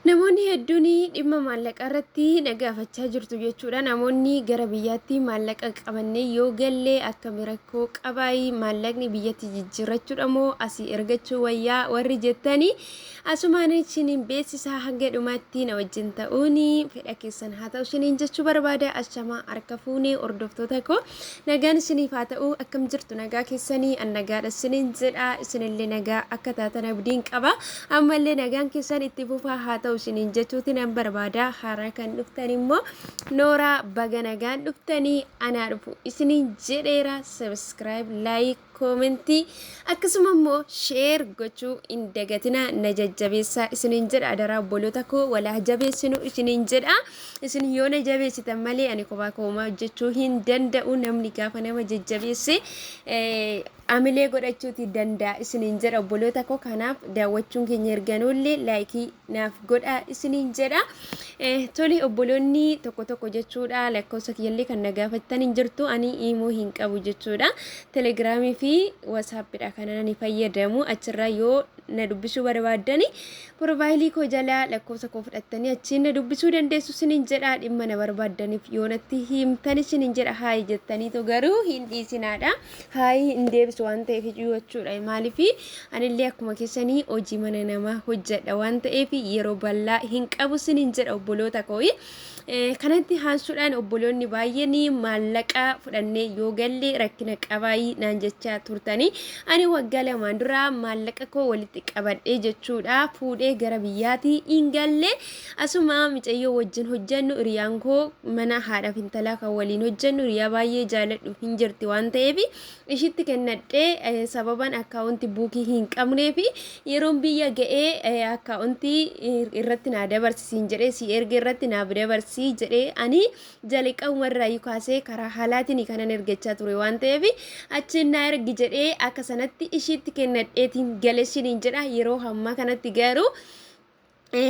Namoonni hedduun dhimma maallaqaa irratti na gaafachaa jirtu jechuudha. Namoonni gara biyyaatti maallaqa qabannee yoo galle akkami rakkoo qabaayi, maallaqni biyyatti jijjiirrachuudha moo asii ergachuu wayyaa warri jettanii, asumaan isiniin beeksisaa, hanga dhumaatti na wajjin ta'uun fedha keessan haa ta'u isiniin jechuu barbaada. Ashamaa, harka fuunee hordoftoota koo, nagaan isiniif haa ta'u. Akkam jirtu? Nagaa keessanii? An nagaadha isiniin jedha. Isinillee nagaa akka taatan abdiin qaba. Ammallee nagaan keessan itti fufaa haa ta'u isiniin jechuuti nan barbaada. Haaraa kan dhuftan immoo nooraa, baga nagaan dhuftanii, anaa dhufu isiniin jedheera. Subscribe, like, comment, akkasuma immoo share gochuu hin dagatina. Na jajjabeessaa isiniin jedha. Adaraa obboloota koo, walaa jabeessinu isiniin jedha. Isin yoo na jabeessitan malee ani kophaa koomaa hojjechuu hin danda'u. Namni gaafa nama jajjabeesse amilee godhachuuti danda'a isiniin jedha, obboloota koo. Kanaaf daawwachuun keenya erganuullee like naaf godha isiniin jedha. Tole, obboloonni tokko tokko jechuudha, lakkoofsa kiyyallee kan na gaafattan hin jirtu. Ani Imo hin qabu jechuudha. Telegramii fi WhatsAppidha kan ani fayyadamu. Achirraa yoo na dubbisuu barbaaddani, profile koo jalaa lakkoofsa koo fudhattanii achiin na dubbisuu dandeessu isiniin jedha. Dhimma na barbaaddaniif yoo natti himtan isiniin jedha. Hi jettaniitu garuu hin dhiisinaadha. Hi hin deebisu waan ta'eef jechuudha. Maaliif? Anillee akkuma keessanii hojii mana namaa hojjedha waan ta'eef yeroo bal'aa hin qabu isiniin jedha, obboloota koo. Kanatti haansuudhaan obboloonni baay'een maallaqa fudhannee yoo galle rakkina qabaayii naan jechaa turtanii. Ani waggaa 2n dura maallaqa koo walitti qabadhee jechuudha, fuudhee gara biyyaatti hin galle. Asuma micayyoo wajjin hojjennu, hiriyaan koo mana haadhaaf intalaa kan waliin hojjennu, hiriyaa baay'ee jaaladhu hin jirti waan ta'eef ishitti kennadhee, sababan account bookii hin qabneef yeroon biyya ga'ee account irratti naa dabarsisiin jedhee, si erge irratti naaf dabarsii jedhee, ani jalqabumarraa kaasee karaa haalaatiin kanan ergachaa ture waan ta'eef, achiin naa ergi jedhee akka sanatti ishiitti kennadheetiin galeshiniin jedha. Yeroo ammaa kanatti garuu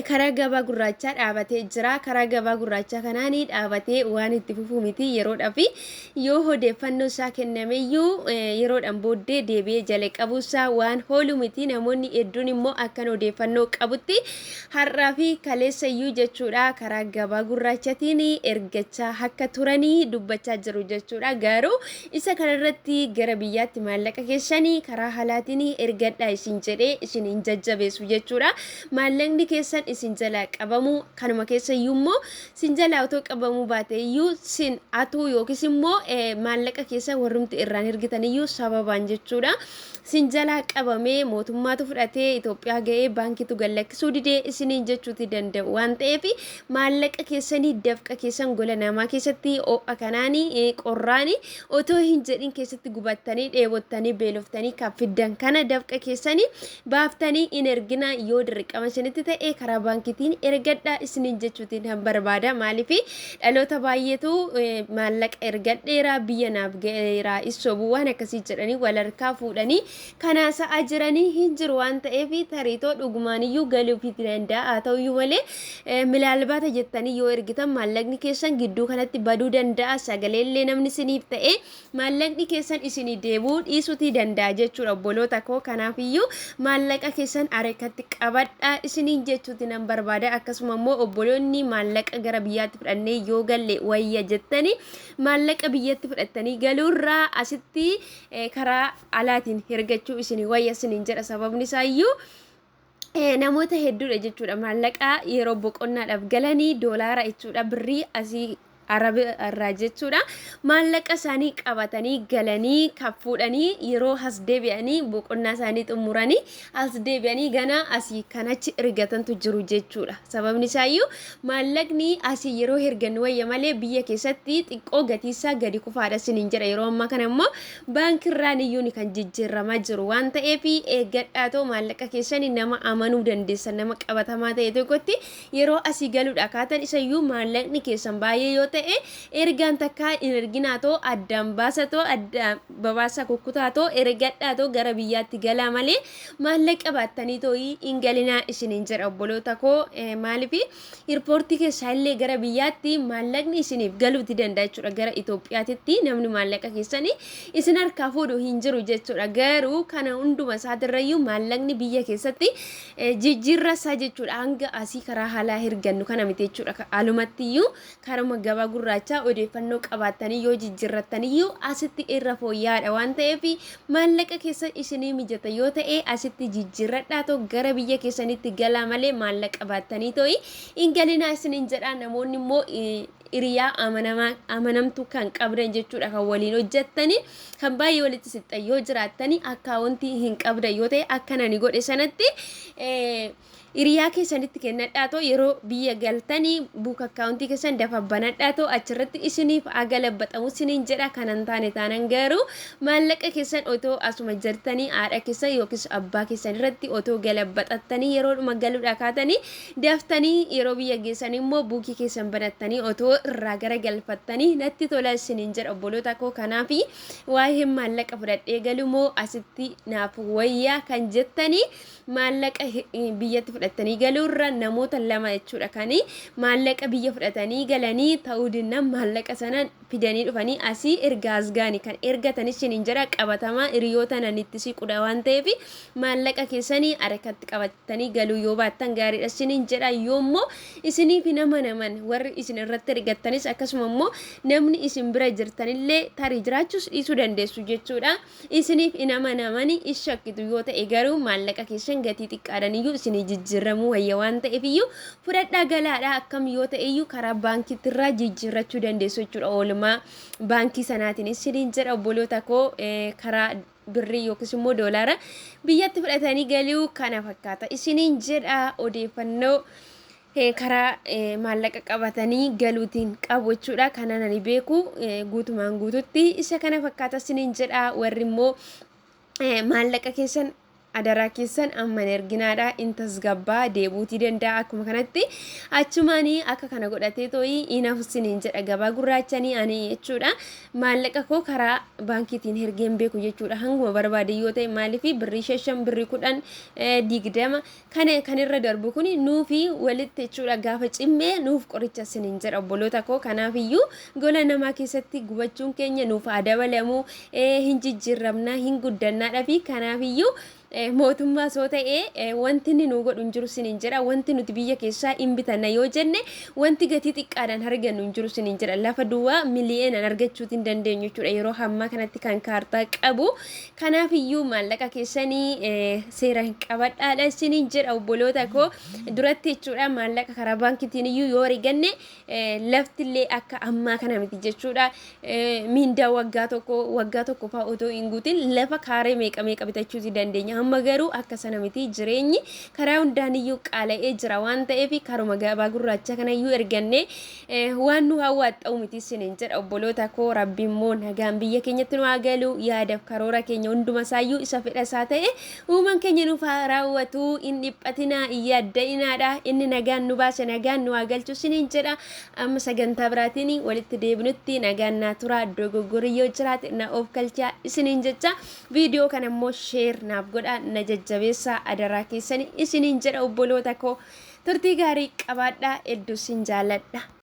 karaa gabaa gurraachaa dhaabatee jira. Karaa gabaa gurraachaa kanaan dhaabatee waan itti fufuu miti yeroodhaaf. Yoo odeeffannoo isaa kennameyyuu yeroodhaan booddee deebi'ee jala qabuusaa waan hoolu miti. Namoonni hedduun immoo akkan odeeffannoo qabutti har'aa fi kaleessayyuu jechuudha, karaa gabaa gurraachatiin ergachaa akka turanii dubbachaa jiru jechuudha. Garuu isa kanarratti gara biyyaatti maallaqa keessanii karaa halaatiin ergadhaa isin jedhee isin hin jajjabeessu jechuudha. Maallaqni keessan isin jalaa qabamuu, kanuma keessa iyyuu immoo sin jalaa otoo qabamuu baate iyyuu, sin atuu yookiis immoo maallaqa keessa warrumti irraan ergitan iyyuu sababaan jechuudha. Sin jalaa qabamee, mootummaatu fudhatee Itoophiyaa ga'ee, baankiitu gallakkisuu didee isiniin jechuuti danda'u waan ta'eef, maallaqa keessanii dafqa keessan gola namaa keessatti ho'a kanaanii qorraanii otoo hin jedhin keessatti gubattanii, dheebottanii, beeloftanii kan fiddan kana dafqa keessanii baaftanii hin ergina. Yoo dirqama isinitti ta'e karaa baankiitiin ergadhaa isiniin jechuutiin kan barbaada. Maaliif? Dhaloota baay'eetu maallaqa ergadheera, biyya naaf ga'eera, isobuu waan akkasii jedhanii wal harkaa fuudhanii kanaa sa'aa jiranii hin jiru waan ta'eef, tariitoo dhugumaan iyyuu galuufii danda'a. Haa ta'uyyuu malee, milaalbaata jettanii yoo ergitan maallaqni keessan gidduu kanatti baduu danda'a. Sagaleellee namni isiniif ta'e maallaqni keessan isinii deebi'uu dhiisuutii danda'a jechuudha, obboloota koo. Kanaafiyyuu maallaqa keessan harkatti qabadhaa isiniin jechuuti nan barbaada. Akkasuma immoo obboloonni maallaqa gara biyyaatti fudhannee yoo galle wayya jettanii, maallaqa biyyatti fudhattanii galuurraa asitti karaa alaatiin ergachuu isinii wayya isiniin jedha. Sababni isaayyuu namoota hedduudha jechuudha, maallaqa yeroo boqonnaadhaaf galanii doolaara jechuudha, birrii asii Araba irraa jechuudha, maallaqa isaanii qabatanii galanii kan fuudhanii yeroo as deebi'anii boqonnaa isaanii xumuranii as deebi'anii gana asii kan achi ergatantu jiru jechuudha. Sababni isaayyuu maallaqni asii yeroo ergannu wayya malee biyya keessatti xiqqoo gatiisaa gadi kufaadha isiniin jedha. Yeroo ammaa kana immoo baankiirraan iyyuu kan jijjiiramaa jiru waan ta'eef, eeggadhaa ta'u maallaqa keessanii nama amanuu dandeessan, nama qabatamaa ta'e tokkotti yeroo asii galuudha kaatan. Isayyuu maallaqni keessan baay'ee yoo ta'e ergaan takkaa hin erginaatoo addaan baasatoo addaan babaasa kukkutaatoo ergadhaatoo gara biyyaatti galaa malee maallaqa baattanii tooyii hin galinaa isiniin jedha obboloota koo. Maaliif irpoortii keessaa illee gara biyyaatti maallaqni isiniif galuuti danda'a jechuudha. Gara Itoophiyaatitti namni maallaqa keessanii isin harkaa fuudhu hin jiru jechuudha. Garuu kana hunduma isaatirrayyuu maallaqni biyya keessatti jijjiirra isaa jechuudha. Hanga asii karaa haalaa ergannu kana miti jechuudha. Alumattiyyuu karuma gabaa gurraachaa odeeffannoo qabaattanii yoo jijjiirrattaniyyuu asitti irra fooyya'aadha waan ta'eef maallaqa keessa isinii mijata yoo ta'e asitti jijjiirradhaa too gara biyya keessanitti galaa malee maallaqa baattanii too'i hin galinaa isiniin jedha. Namoonni immoo hiriyaa amanamaa amanamtuu kan qabdan jechuudha, kan waliin hojjettanii, kan baay'ee walitti sixxan yoo jiraattanii, akkaawuntii hin qabdan yoo ta'e akka nani godhe sanatti hiriyaa keessanitti kennadhaa too yeroo biyya galtanii book akkaawuntii keessan dafa banadhaa too achirratti isiniif agalabaxamu isiniin jedha. Kanan taane taanan garuu maallaqa keessan otoo asuma jirtanii haadha keessan yookiis abbaa keessan irratti otoo galabbaxattanii yeroodhuma galuudha kaatanii daftanii yeroo biyya geessan immoo buukii keessan banattanii otoo irraa gara galfattanii natti tola isiniin jedha obboloota koo. Kanaaf waa'ee maallaqa fudhadhee galumoo asitti naaf wayyaa kan jettanii maallaqa biyyatti fudhatanii galuurra namoota lama jechuudha kan maallaqa biyya fudhatanii galanii ta'uu dinnaan maallaqa sana fidanii dhufanii asii erga as gaani kan ergatan isiniin jedha. Qabatamaa hiriyoota nanitti siqudha waan ta'eef maallaqa keessanii harkatti qabatanii galuu yoo baattan gaariidha isiniin jedha. Yoommoo isiniif nama naman warri isin irratti ergattanis akkasuma immoo namni isin bira jirtanillee tarii jiraachuus dhiisuu dandeessu jechuudha. Isiniif hin amanamani shakkitu yoo ta'e garuu maallaqa keessan gatii xiqqaadhaan iyyuu isinii jijjiiramuu wayya waan ta'eef iyyuu fudhadhaa galaadha. Akkam yoo ta'e iyyuu karaa baankiitirraa jijjiirrachuu dandeessu jechuudha oolmaa baankii sanaatiin isiniin jedha obboloota koo. Karaa birrii yookiis immoo doolaara biyyatti fudhatanii galuu kana fakkaata isiniin jedha odeeffannoo karaa maallaqa qabatanii galuutiin qabu jechuudha. Kanan ani beeku guutumaan guututti isa kana fakkaata isiniin jedha. Warri immoo maallaqa keessan adaraa keessan amma hin erginaadha. In tasgabbaa deebuutii danda'a akkuma kanatti achumaanii akka kana godhatee too'ii hin hafu isiniin jedha. Gabaa gurraachanii ani jechuudha maallaqa koo karaa baankiitiin hergeen beeku jechuudha. Hanguma barbaade yoo ta'e maaliif birrii 5, birrii 10, 20 kana kan irra darbu kun nuufi walitti jechuudha gaafa cimmee nuuf qoricha isiniin jedha obboloota koo. Kanaaf iyyuu gola namaa keessatti gubachuun keenya nuuf haa dabalamu, hin jijjiirramnaa, hin guddannaadha fi kanaaf iyyuu mootummaa soo ta'e wanti inni nu godhu hin jiru isiniin jedha. Wanti nuti biyya keessaa hin bitanna yoo jenne wanti gatii xiqqaadhaan argannu hin jiru isiniin jedha. Lafa duwwaa miliyoonaan argachuuti hin dandeenyu jechuudha yeroo ammaa kanatti kan kaartaa qabu. Kanaaf iyyuu maallaqa keessanii seera hin qabadhaadha isiniin jedha obboloota koo. Duratti jechuudha maallaqa karaa baankiitiin iyyuu yoo arganne laftillee akka ammaa kana miti jechuudha. Miindaa waggaa tokko waggaa tokko fa'aa otoo hin guutin lafa kaaree meeqa meeqa bitachuuti dandeenya. Amma garuu akka sana miti, jireenyi karaa hundaan iyyuu qaala'ee jira waan ta'eef karuma gabaa gurraacha kana iyyuu erganne waan nu hawwaaxxa'u miti isiniin jedha obboloota koo. Rabbi immoo nagaan biyya keenyatti nu haa galu. Yaadaaf karoora keenya hunduma isaayyuu isa fedha isaa ta'e uumaan keenya nuuf haa raawwatu. Hin dhiphatinaa, hin yaadda'inaadha. Inni nagaan nu baase nagaan nu haa galchu isiniin jedha. Amma sagantaa biraatiin walitti deebinutti nagaan naa tura. Dogoggorri yoo jiraate na of galchaa isiniin jecha. Viidiyoo kana immoo share naaf godhaa, na jajjabeessaa adaraa keessanii isiniin jedha obboloota koo. Turtii gaarii qabaadhaa, hedduu sin jaaladha.